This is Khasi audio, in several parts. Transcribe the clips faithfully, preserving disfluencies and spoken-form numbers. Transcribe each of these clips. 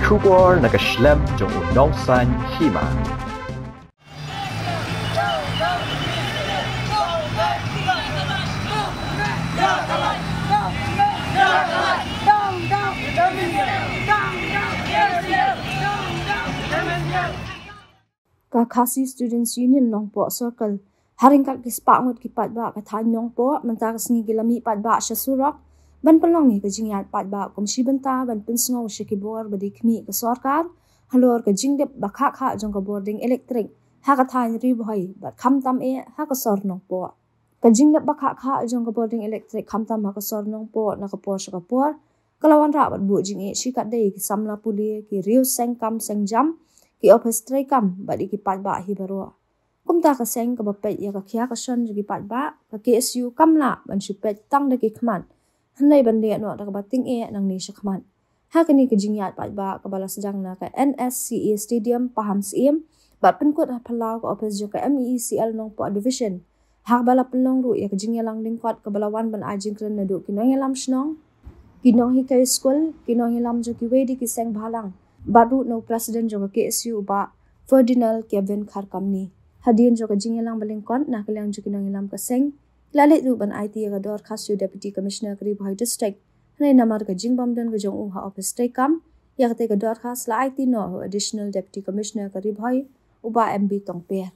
Khubor na ka shlem jong u nongsan hima. Ka Khasi Students Union Nongpoh Circle ha ryngkat ki spah ngut ki paidbah ka thaiñ Nongpoh mynta ka sngi ki la mih paidbah sha surok ban pynlong ïa ka jingïaid paidbah kum shi bynta ban pynsngew sha ki bor ba dei khmih ka sorkar halor ka jinglip ba khah khah jong ka bording elektrik ha ka thaiñ Ri Bhoi bad khamtam eh ha ka sor Nongpoh. Ka jinglip ba khah khah jong ka bording elektrik khamtam ha ka sor Nongpoh na ka por sha ka por ka la wanrah bad buh jingeh shi katdei ki samla pule, ki riew seng kam seng jam, ki ophis treikam bad ïa ki paidbah hi baroh. Kumta ka seng kaba peit ïa ka khia ka shon jong ki paidbah, ka K S U kam lah ban shu peit tang da ki khmat hynrei ban leh noh da kaba tyngeh nangne shakhmat. Ha kane ka jingïaid paidbah kaba la sdang na ka N S C A Stadium Pahamsyiem bad pynkut ha phyllaw ka ophis jong ka M E E C L Nongpoh Division, ha kaba la pynlong ruh ïa ka jingïalang lyngkot kaba la wan ban ai jingkren naduh ki nongïalam shnong, ki nonghikai skul, ki nongïalam jong kiwei de ki seng bhalang bad ruh na u President jong ka K S U u Bah Ferdinand Kevin Kharkamni. Hadien jong ka jingïalang ba lyngkot na ka liang jong ki nongïalam ka seng, la leit ruh ban aiti ïa ka dorkhas sha u Deputy Commissioner ka Ri Bhoi District. Hynrei namar ka jingbym don ka jong u ha ophis treikam, ïa katei ka dorkhas la aiti noh ha u Additional Deputy Commissioner ka Ri Bhoi u Bah M B Tongper.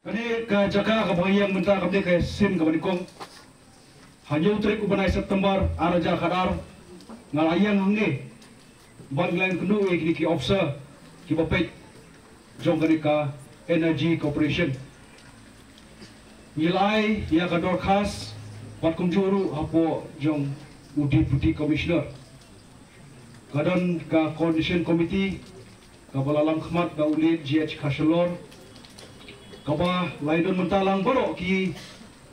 Kane ka jaka kaba nga ïeng mynta ka dei ka sien kaba nyngkong. Ha hynñiew tarik u bnai September ar hajar khatar nga la ïeng hangne bad nga la ïeng kynduh ïa kine ki officer kiba peit jong kane ka Energy Corporation. Ngi la ai ïa ka dorkhas bad kumjuh ruh hapoh jong u Deputy Commissioner. Ka don ka coordination committee kaba la lam khmat da u late G H Khashallor, kaba la ïadon mynta lang baroh ki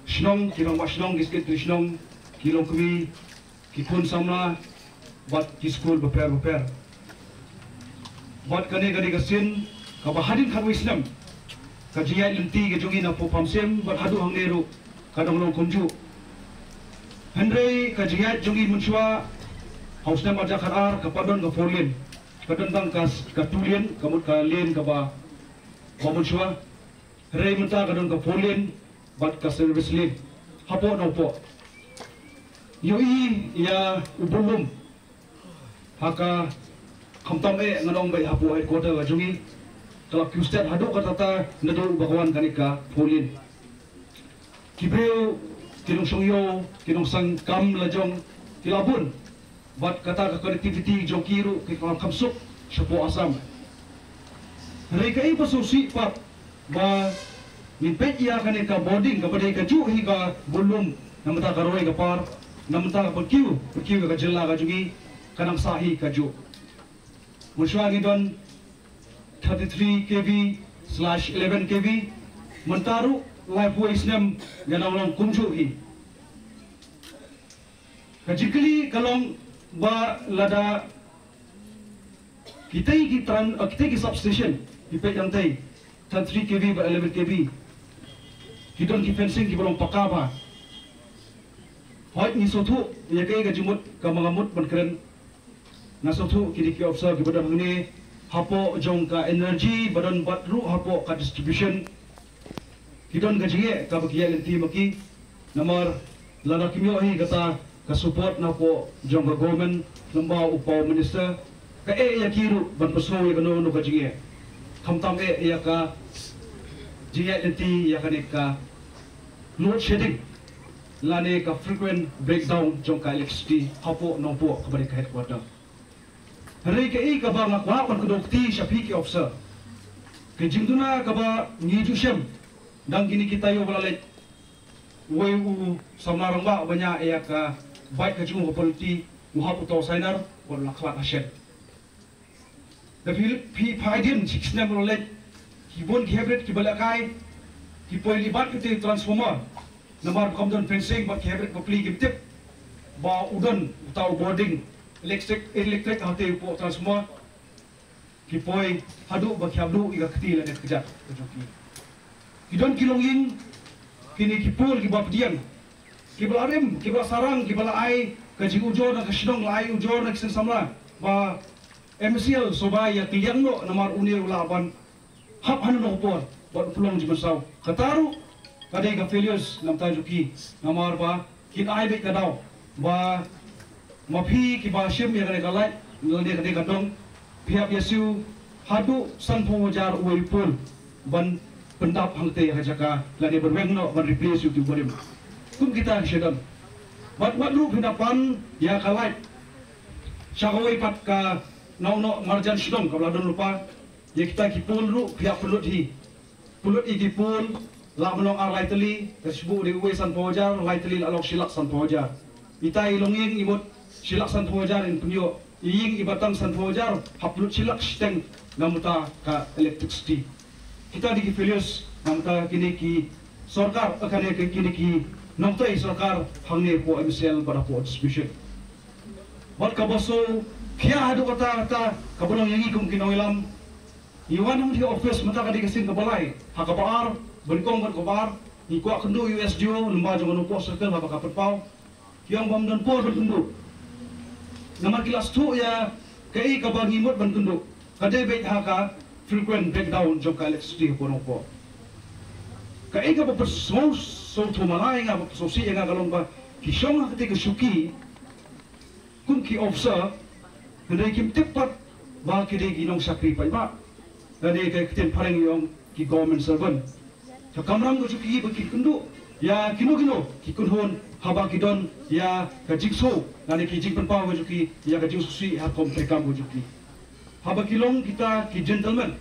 shnong, ki rangbah shnong, ki secretary shnong, ki longkmie, ki khun samla bad ki skul bapher bapher. Bad kane ka dei ka sien kaba hadien khatwei snem ka jingïaid lynti ka jong ngi na Pahamsyiem bad haduh hangne ruh ka dang long kumjuh. Hynrei ka jingïaid jong ngi mynshuwa ha u snem ar hajar khatar ka pat don ka four lane, ka don tang ka, ka two lane, ka mut ka lane kaba, ba mynshuwa. Hynrei mynta ka don ka four lane bad ka service lane hapoh Nongpoh. Ïohi ïa u bullum ha ka khamtam eh, ngan ong beit hapoh headquarter ka jong ngi, ka la kiew stet haduh katta katta naduh ba ka wan kane ka four lane. Ki briew, ki nongshong ïew, ki nongseng kam lajong ki la bun. Bad kata ka connectivity jong ki ruh ki la kham suk shapoh Assam. Hynrei kaei ba sngewsih pat ba ngin peit ïa kane ka bording kaba dei kajuh hi ka bullum, na bynta ka roi ka par, na bynta ka pynkiew, pynkiew ïa ka jylla ka jong ngi, ka nang sah hi kajuh. Mynshuwa ngi don thirty-three K V slash eleven K V, mynta ruh laiphew snem ngi nang long kumjuh hi. Ka jingkylli ka long ba lada kitei ki tran, eh, kitei ki substation, ki peit hangtei, thirty-three K V bad eleven K V, ki don ki fencing kiba long paka bha. Hooid, ngi sngewthuh ïa kaei ka jingmut kaba nga mut ban kren. Nga sngewthuh kine ki officer kiba don hangne hapoh jong ka energy, ba don bad ruh hapoh ka distribution, ki don ka jingeh kaba ki ïaid lynti ma ki. Namar Lada kim ïoh hi kata ka support na pdeng jong ka government, lyngba u Power Minister, ka eh ïa ki ruh ban pynshong ïa kano kano ka jingeh. Khamtam eh ïa ka jingeh lynti ïa kane ka load shedding lane ka frequent breakdown jong ka electricity hapoh Nongpoh kaba dei ka headquarter. Hynrei kaei kaba nga kwah ban kdew kti sha phi ki officer, ka jingduna kaba ngi ju shem dang kine ki taïew ba la leit. Uwei u samla rangbah ba ñiah ïa ka bike ka jong u ha polti, u hap uta u sainar, bad u la khlad ha shed. Da phi, phi phai dien shi snem ba la leit, ki bun ki hybrid kiba lehkai ki poi libat kata transformer. Namar ba kam don fencing bad ki hybrid bapli kim tip ba u don uta u bording electric, electric hangtei hapoh transformer. Ki poi haduh ba ki hap duh ïa ka kti lane ka kjat ka jong ki. Ki don ki longïing, kine ki pole kiba pdiang, kiba la rim, kiba la sarang, kiba la ai ka jingujor na ka shnong, la ai ujor na ki seng samla ba M C L sngewbha ïa kylliang noh namar une u lah ban hap ha kano ka por bad u pynlong jingmynsaw. Kata ruh ka dei ka failures na ka bynta jong ki, namar ba kin ai beit ka daw ba ma phi kiba shim ïa kane ka light lane kane ka dong, phi hap ïa siew haduh sanphew hajar uwei u pole ban pyndap hangtei ha jaka lane ban weng noh ban replace ïa uto uba rim. Kum kita ki sha don. Bad wat ruh phin da pan ïa ka light sha kawei pat ka nongnoh marjan shnong kaba la don lypa. Ïa kita ki pole ruh phi hap pynlut hi. Pynlut ïa ki pole, lah ban long ar lai tylli, ka shu buh dei uwei sanphew hajar, lai tylli lah long shi lak sanphew hajar. Ita i longïing i mut shi lak sanphew hajar in pynïoh, i ïing iba tang sanphew hajar, hap pynlut shi lak shiteng na ka bynta ka electricity. Kita dei ki failures na ka bynta kine ki sorkar, eh, kane ki, kine ki nongtrei sorkar hangne hapoh M C L bad hapoh distribution. Bad kaba sngewkhia haduh katta katta kaba long ïa ngi kum ki nongïalam, ngi wan ha ka office mynta ka dei ka sien kaba lai, ha kaba ar, ba nyngkong bad kaba ar, ngi kwah kynduh ïa u S D O lyngba jong ka Nongpoh Circle haba ka pynpaw. Ki ong ba ym don por ban kynduh. Namar ki la sngewthuh ïa kaei kaba ngi mut ban kynduh, ka dei beit ha ka frequent breakdown jong ka electricity hapoh Nongpoh. Kaei kaba pynsngewsih, sngewthuh ma nga, ïa nga, ba pynsngewsih ïa nga ka long ba ki shong ha katei ka shuki kum ki officer, hynrei kim tip pat ba ki dei ki nongshakri paidbah. Lane ka ktien phareng ïa ong ki government servant. Ka kamram ka jong ki ba ki kynduh ïa kino kino ki kynhun haba ki don ïa ka jingsngew lane ki jingpynpaw ka jong ki ïa ka jingsngewsih ha ka rukom treikam ka jong ki. Haba ki long kita ki gentleman,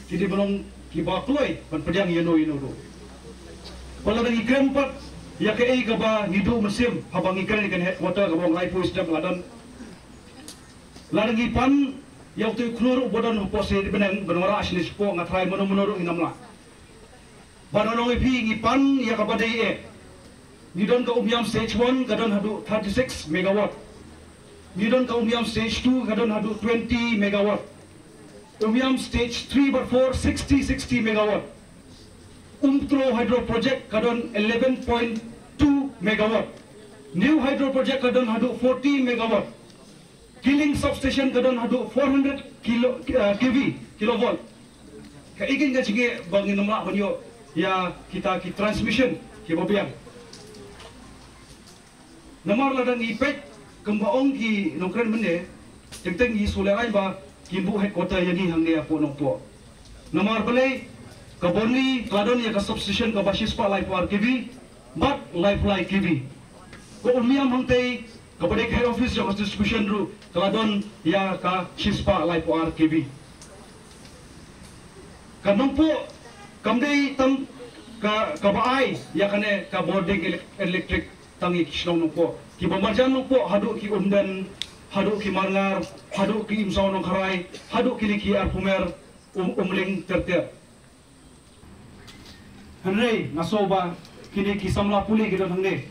ki dei ban long kiba kloi ban pdiang ïano ïano ruh. Bad lada ngi kren pat ïa kaei kaba ngi duh mynsiem haba ngi kren ïa ka headquarter kaba long laiphew snem la don. Lada ngi pan ïa uto u khlur uba don hapoh sha bneng ban wanrah shane shapoh, nga tharai mano mano ruh ngin ym lah. Bad nga ong ïa phi, ngi pan ïa kaba dei eh. Ngi don ka Umiam stage one ka don haduh thirty-six megawatt. Ngi don ka Umiam stage two ka don haduh twenty megawatt. Umiam stage three bad four, sixty, sixty megawatt. Umtro hydro project ka don eleven point two megawatt. New hydro project ka don haduh forty megawatt. Kiling substation ka don haduh four hundred kilo, eh, K V, kilovolt. Kaei keiñ ka jingeh ba ngin ym lah ban ïoh ïa kita ki transmission kiba biang. Namar lada ngi peit kumba ong ki nongkren mynne, teng teng ngi shu lehrain ba kin buh headquarter ïa ngi hangne hapoh Nongpoh. Namar balei, ka Byrni ka la don ïa ka substation kaba shispah laiphew ar K V bad laiphew lai K V. Ka Umiam hangtei kaba dei ka head office jong ka distribution ruh ka la don ïa ka shispah laiphew ar K V. Ka Nongpoh kam dei tang ka, kaba ai ïa kane ka bording ele-, electric tang ïa ki shnong Nongpoh. Kiba marjan Nongpoh haduh ki Umden, haduh ki Marngar, haduh ki Imsaw Nongkharai, haduh kine ki Arphumer, Um-, Umling ter ter. Hynrei nga sngew ba kine ki samla pule ki don hangne,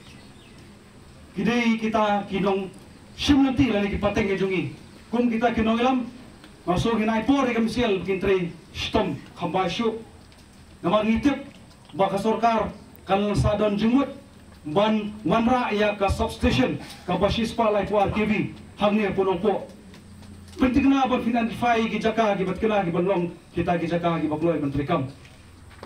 ki dei kita ki nongshim lynti lane ki pateng ka jong ngi. Kum kita ki nongïalam, nga sngew ngin ai por ïa ka M C L ba kin trei shitom kham bha shuh. Namar ngi tip ba ka sorkar kan sa don jingmut ban wanrah ïa ka substation kaba shispah laiphew ar K V hangne hapoh Nongpoh. Pynthikna ban phin identify ki jaka kiba thikna kiban long kita ki jaka kiba kloi ban treikam.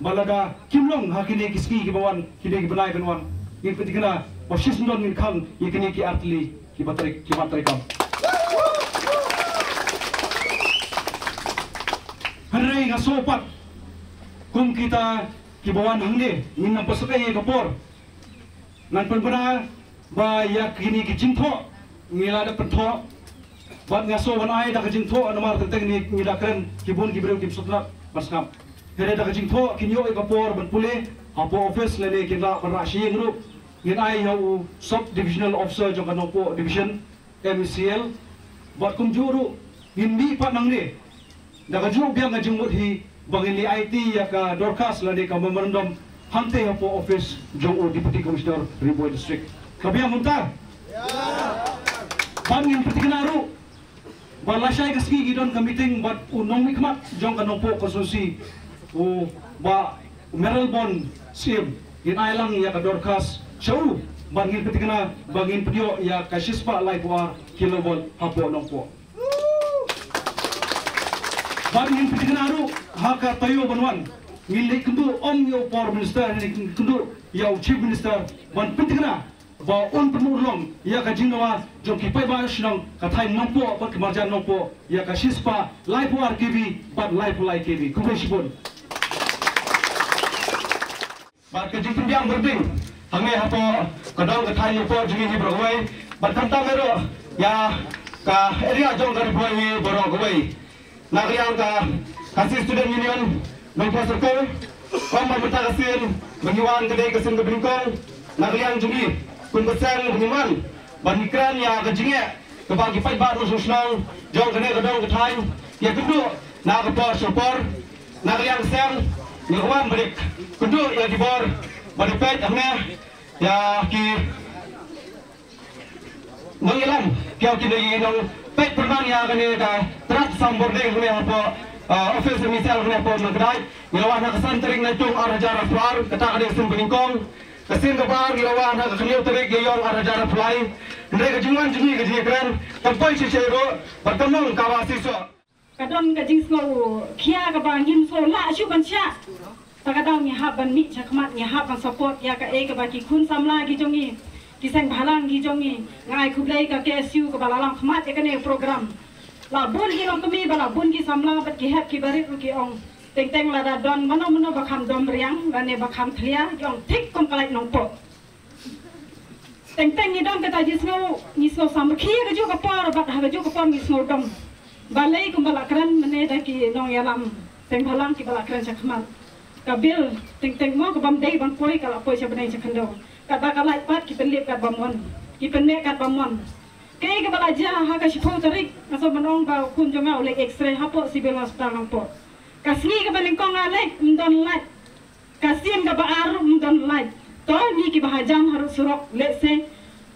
Bad lada kim long ha kine ki sngi kiba wan, kine ki bnai ban wan, Ngin pynthikna ba shisien don ngin khang ïa kine ki artylli kiba trei, kiba trei kam. Hynrei nga sngew pat kum kita kiba wan hangne ngin nang pynshai ïa ka por. Ngan pynbna ba ïa kine ki jingthoh ngi la dep pynthoh. Bad nga sngew ban ai da ka jingthoh namar teng teng ngi, ngi da kren ki bun ki briew kim sngewtynnat ban sngap. Hynrei da ka jingthoh kin ïoh ïa ka por ban pule hapoh office lane kin lah ban rah sha ïing ruh. Ngin ai ïa u Sub Divisional Officer jong ka Nongpoh Division, M E C L. Bad kumjuh ruh ngin mih pat nangne da ka juh biang ka jingmut hi ba ngin leit aiti ïa ka dorkhas lane ka memorandum hangtei hapoh office jong u Deputy Commissioner Ri Bhoi District. Ka biang mynta. Bad ngin pynthikna ruh ba lashai ka sngi ngi don ka meeting bad u nongmihkhmat jong ka Nongpoh constituency, u Bah Mayralborn Syiem, ngin ai lang ïa ka dorkhas sha u bad ngin pynthikna ba ngin pynïoh ïa ka shispah laiphew ar kilovolt hapoh Nongpoh. Bad ngin pynthikna ruh ha ka taïew ban wan ngin leit kynduh ym ïa u Power Minister, ngin leit kynduh ïa u Chief Minister ban pynthikna ba un pynurlong ïa ka jingdawa jong ki paidbah shnong ka thaiñ Nongpoh bad ka marjan Nongpoh ïa ka shispah laiphew ar K V bad laiphew lai K V. Khublei shibun. Bad ka jingpynbiang bording hangne hapoh ka dong ka thaiñ Nongpoh jong ngi hi baroh kawei bad khamtam ruh ïa ka area jong ka Ri Bhoi hi baroh kawei. Na ka liang ka Khasi Student Union Nongpoh Circle, kumba mynta ka sien ba ngi wan ka dei ka sien kaba nyngkong. Na ka liang jong ngi kum ka seng ba ngi wan ban ngi kren ïa ka jingeh kaba ki paidbah nongshong shnong jong kane ka dong ka thaiñ ïa kynduh na ka por sha ka por. Na ka liang ka seng ngi wan ban ïa kynduh ïa ki bor ba dei peit hangne ïa ki nongïalam, ki ïa ki nongpeit pyrman ïa kane ka tnat sam bording hangne hapoh, ah, office M E C L hangne hapoh Nongkhdait. Ngi la wan ha ka san tarik Naitung ar hajar arphew ar, kata ka dei ka sien ba nyngkong. Ka sien kaba ar ngi la wan ha ka khynñiew tarik Ïaïong ar hajar arphew lai. Hynrei ka jingwan jong ngi ka jingkren kam poi shisha ruh bad kam long kaba shisha. Ka don ka jingsngew khia kaba ngim sngew lah shuh ban shah. Ta ka daw ngi hap ban mih shakhmat, ngi hap ban support ïa kaei kaba ki khun samla ki jong ngi, ki seng bhalang ki jong ngi. Nga ai khublei ka K S U kaba la lam khmat ïa kane ka program. La bun ki longkmie bad la bun ki samla bad ki hep ki barit ruh ki ong, teng teng lada don mano mano ba kham dom riang lane ba kham thlia, ki ong thik kum ka lait Nongpoh. Teng teng ngi don kata jingsngew, ngi sngew samrkhie ha kajuh ka por bad ha kajuh ka por ngi sngew dom. Balei kumba la kren mynne da ki nongïalam seng bhalang kiba la kren shakhmat, ka bill teng teng mo kabym dei ban poi ka la poi sha bneng sha khyndew. Katba ka lait pat ki pynlip katba mon, ki pynmih katba mon. Kaei kaba la jia ha ka shiphew tarik, nga sngewbha ban ong ba u khun jong nga u leit X-ray hapoh Civil Hospital Nongpoh. Ka sngi kaba nyngkong nga leit ym don lait. Ka sien kaba ar ruh ym don lait. To ngi kiba hajan harud surok lehse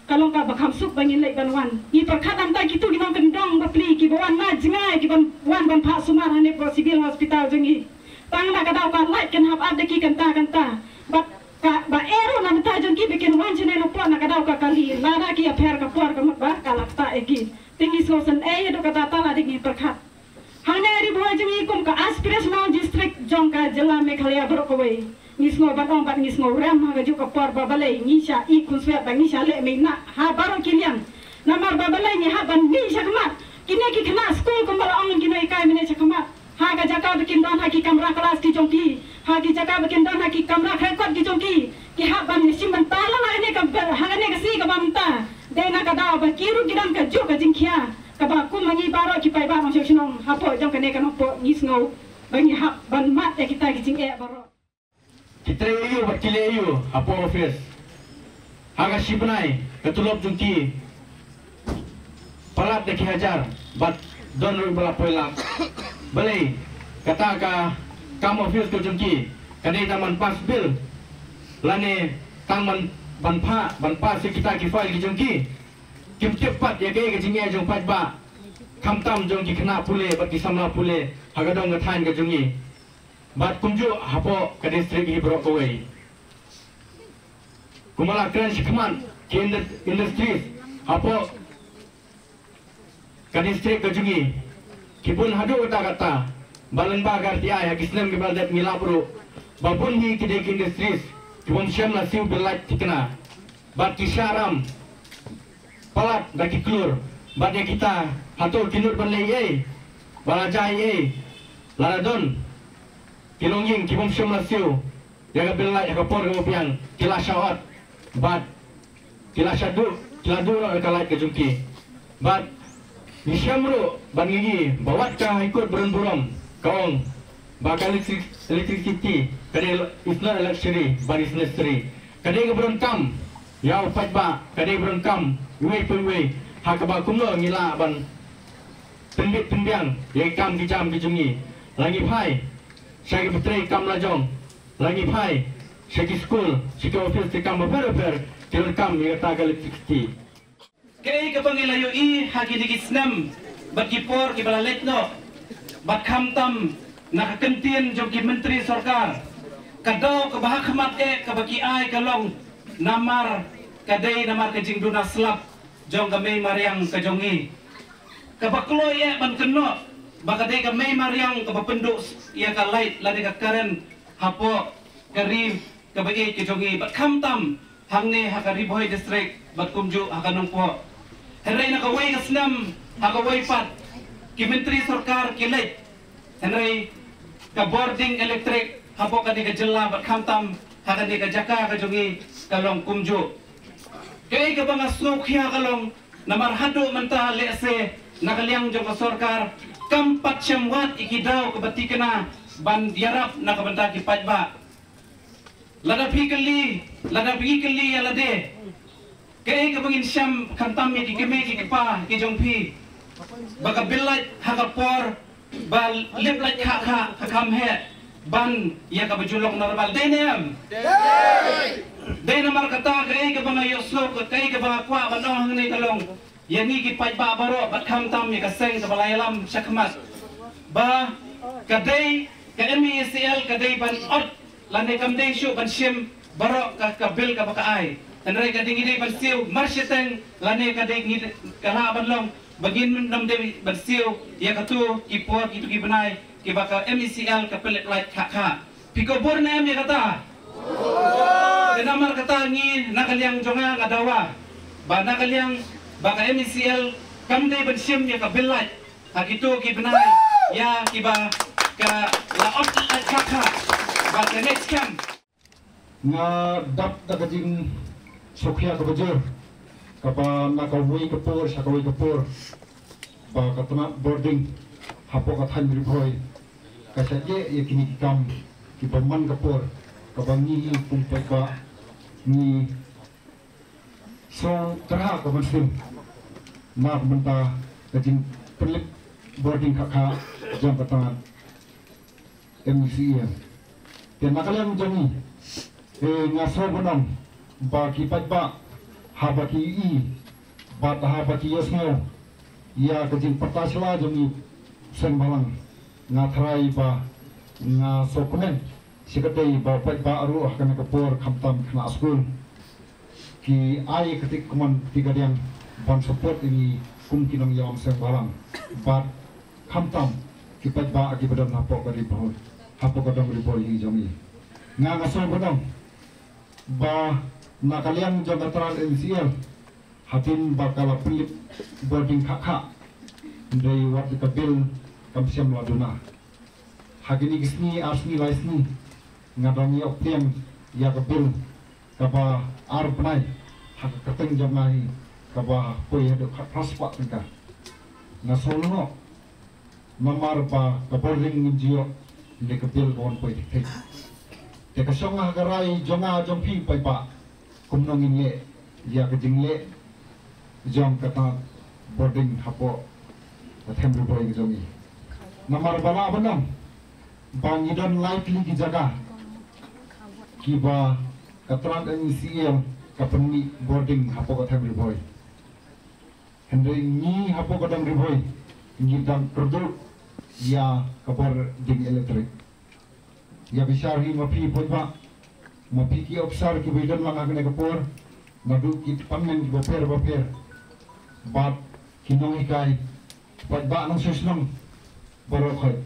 ka long kaba kham suk ba ngin leit ban wan. Ngi pyrkhat namar kito ki nongkyndong bapli kiba wan na jngai kiban wan ban phah sumar hangne hapoh Civil Hospital jong ngi. Tang na ka daw ka lait kan hap ap da ki kynta kynta. Bad kaba eh ruh na bynta jong ki ba kin wan shane Nongpoh na ka daw ka kali. Lada ki ïapher ka por ka mut ba ka la ktah ïa ki. Te ngi sngewsynei haduh katta katta lada ngi pyrkhat. Hangne Ri Bhoi jong ngi kum ka aspirational district jong ka jylla Meghalaya baroh kawei, ngi sngew ban ong bad ngi sngew rem ha kajuh ka por ba balei ngi shah ïeh khunswet ba ngi shah leh meiñ na ha baroh ki liang. Namar ba balei ngi hap ban mih shakhmat. Kine ki khynnah skul kumba la ong ki nonghikai mynne shakhmat, ha ka jaka ba kin don ha ki kamra klas ki jong ki, ha ki jaka ba kin don ha ki kamra khreh kot ki jong ki, ki hap ban shim bynta lang ha kane ka, ha kane ka sngi kaba mynta. Dei na ka daw ba ki ruh ki don kajuh ka jingkhia. Kaba kum ma ngi baroh ki paidbah nongshong shnong hapoh jong kane ka Nongpoh ngi sngew ba ngi hap ban mad ïa kita ki jingeh baroh. Ki trei aiu bad ki leh aiu hapoh office? Ha ka shi bnai ka tulop jong ki palat da ki hajar bad don ruh ba la poi lak. Balei kata ka kam office ka jong ki ka dei tang ban pass bill lane tang ban, ban phah, ban pass ïa kita ki file ki jong ki? Kim tip pat ïa kaei ka jingeh jong paidbah, khamtam jong ki khynnah pule bad ki samla pule ha ka dong ka thaiñ ka jong ngi bad kumjuh hapoh ka district hi baroh kawei. Kumba la kren shakhmat, ki indus-, industries hapoh ka district ka jong ngi ki bun haduh katta katta. Ba lyngba ka R T I ha ki snem kiba la dep ngi lap ruh ba bun hi ki dei ki industries ki bym shym la siew bill light thikna. bad ki shah ram palat da ki klur, bad ïa kita, hato ki nud ban leh ei ei, ba la jia ei ei? Lada don ki longïing ki bym shym la siew ïa ka bill light ha ka por kaba biang, ki la shah ot bad ki la shah duh, ki la duh noh ïa ka light ka jong ki. Bad ngi shem ruh bad ngi ïohi ba wat ka High Court ba don burom ka ong ba ka electric-, electricity ka dei, is not a luxury but is necessary. Ka dei kaba donkam ïa u paidbah, ka dei kaba donkam iwei pa iwei, ha kaba kumno ngi lah ban pynbit pynbiang ïa ki kam ki jam ki jong ngi. La ngi phai sha ki ba trei kam la jong, la ngi phai sha ki skul, sha ki office, ki kam bapher bapher, ki donkam ïa kata ka electricity. Kaei kaba ngi la ïohi ha kine ki snem bad ki por kiba la leit noh, bad khamtam na ka kyntien jong ki myntri sorkar, ka daw kaba ha khmat eh kaba ki ai ka long namar ka dei namar ka jingduna slap jong ka mei mariang ka jong ngi. Kaba kloi eh ban kynnoh ba ka dei ka mei mariang kaba pynduh ïa ka light lane ka current hapoh ka ri kaba ïeit ka jong ngi, bad khamtam hangne ha ka Ri Bhoi District bad kumjuh ha ka Nongpoh. Hynrei na kawei ka snem ha kawei pat ki myntri sorkar ki leit, hynrei ka bording electric hapoh kane ka jylla bad khamtam ha kane ka jaka ka jong ngi ka long kumjuh. Kaei kaba nga sngewkhia ka long namar haduh mynta lehse na ka liang jong ka sorkar kam pat shem wat ïa ki daw kaba tikna ban ïarap na ka bynta ki paidbah. Lada phi kylli, lada phi kylli ïa lade, kaei kaba ngin shem khamtam ïa ki kmie ki kpa ki jong phi, ba ka bill light ha ka por ba lip light khah khah ka kham heh ban ïa kaba ju long normal, dei ne em? Dei. Dei namar kata kaei kaba nga ïohsngew, kaei kaba nga kwah ban ong hangne ka long ïa ngi ki paidbah baroh bad khamtam ïa ka seng kaba la ïalam shakhmat ba ka dei ka M E E C L ka dei ban ot lane kam dei shuh ban shim baroh ka, ka bill kaba ka ai. Hynrei ka dei ngi dei ban siew mar shiteng lane ka dei ngi, ka lah ban long ba ngin nym dei ban siew ïa katu ki por kitu ki bnai kiba ka M E C L ka pynlip light khah khah. Phi kubur ne em ïa kata? Te namar kata ngi na ka liang jong nga nga dawa ba na ka liang ba ka M E C L kam dei ban shim ïa ka bill light ha kitu ki bnai ïa kiba ka la ot light khah khah ba ka next camp. Nga dap da ka jingsngewkhia kaba jur kaba na kawei ka por sha kawei ka por ba ka tnat bording hapoh ka thaiñ Ri Bhoi ka shah ïeh ïa kine ki kam kiba man ka por kaba ngi kum paidbah ngi sngewtyrha ka mynsiem na ka bynta ka jingpynlip bording khah khah jong ka tnat M E C L. Te na ka liang jong ngi, eh, nga sngew ban ong ba ki paidbah haba ki ïohi bad haba ki ïohsngew ïa ka jingpyrta sla jong ngi seng bhalang, nga tharai ba nga sngewkmen shikatdei ba paidbah ruh ha kane ka por khamtam khynnah skul ki ai kti kamon kti kadiang ban support ïa ngi kum ki nongïalam seng bhalang bad khamtam ki paidbah kiba don hapoh ka Ri Bhoi, hapoh ka dong Ri Bhoi hi jong ngi. Nga nga sngew ban ong ba na ka liang jong ka tnat M E C L hadien ba ka la pynlip bording khah khah, hynrei wat ka bill kam shym la duna. Ha kine ki sngi, ar sngi, lai sngi nga dang ïoh pdiang ïa ka bill kaba ar bnai ha ka kyrteng jong nga hi kaba poi haduh khatphra spah tyngka. Nga sngew lyngngoh namar ba ka bording ngim ju ïoh, hynrei ka bill ka wan poi thik thik. Te ka shong ha ka rai jong nga jong phi paidbah kumno ngin leh ïa ka jingleh jong ka tnat bording hapoh ka thaiñ Ri Bhoi ka jong ngi. Namar ba lah ban ong ba ngi don lai tylli ki jaka kiba ka tnat M E C L ka pynmih bording hapoh ka thaiñ Ri Bhoi. Hynrei ngi hapoh ka dong Ri Bhoi ngi dang kyrduh ïa ka bording electric. Ïa bishar hi ma phi paidbah, ma phi ki ophisar kiba don lang ha kane ka por, naduh ki department kiba pher ba pher bad ki nonghikai, paidbah nongshoi shnong baroh khoit.